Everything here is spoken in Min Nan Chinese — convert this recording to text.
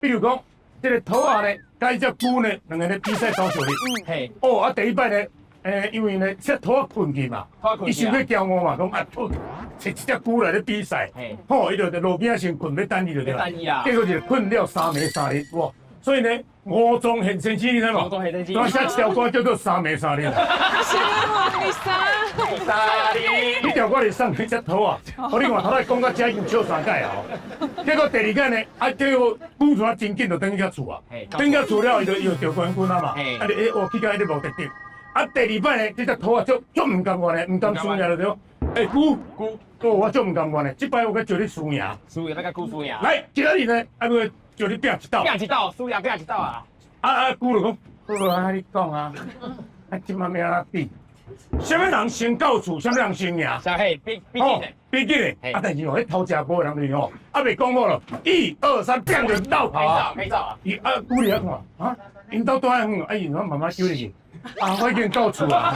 比如講，這个兔仔呢，佮這隻龜呢，兩个咧比賽走相哩。哦，啊，第一擺呢，因為呢，這兔仔睏去嘛，伊傷過驕傲嘛，講啊，兔揣一隻龜來咧比賽，吼，伊就佇路邊仔先睏，欲等伊就對啦。等伊啦。結果就睏了三暝三日，哇！所以呢，吳宗憲先生你知無？吳宗憲先生。所以寫一條歌叫做《三暝三日》。什麼？你三三日。這條歌是送予這隻兔仔，我你看頭來講到這已經笑三擺啊！結果第二擺呢，啊，結果龜跩真緊就轉去厝啊，轉去厝了，伊就伊就得冠軍啊嘛，啊，就欸，哦，去到彼个目的地。啊，第二擺呢，這隻兔仔足足毋甘願的，毋甘輸贏就對。欸，龜龜，哦，我足毋甘願的，這擺我閣招你輸贏。輸贏，欲共龜輸贏。來，今仔日呢，啊，欲招你拚一鬥。拚一鬥，輸贏拚一鬥啊！啊啊，龜就講，好啊，你講啊，啊，這擺欲按怎比？啥物人先到厝，啥物人先贏？嘿，比比緊的，比緊的。啊，但是哦，彼偷食無的人就是吼，啊未講好咯，一二三，拚就落跑啊！可以走啊！伊啊，龜佇遐看，啊，𪜶兜蹛遐遠，啊，𪜶慢慢揪入去，啊，我已經到厝啊。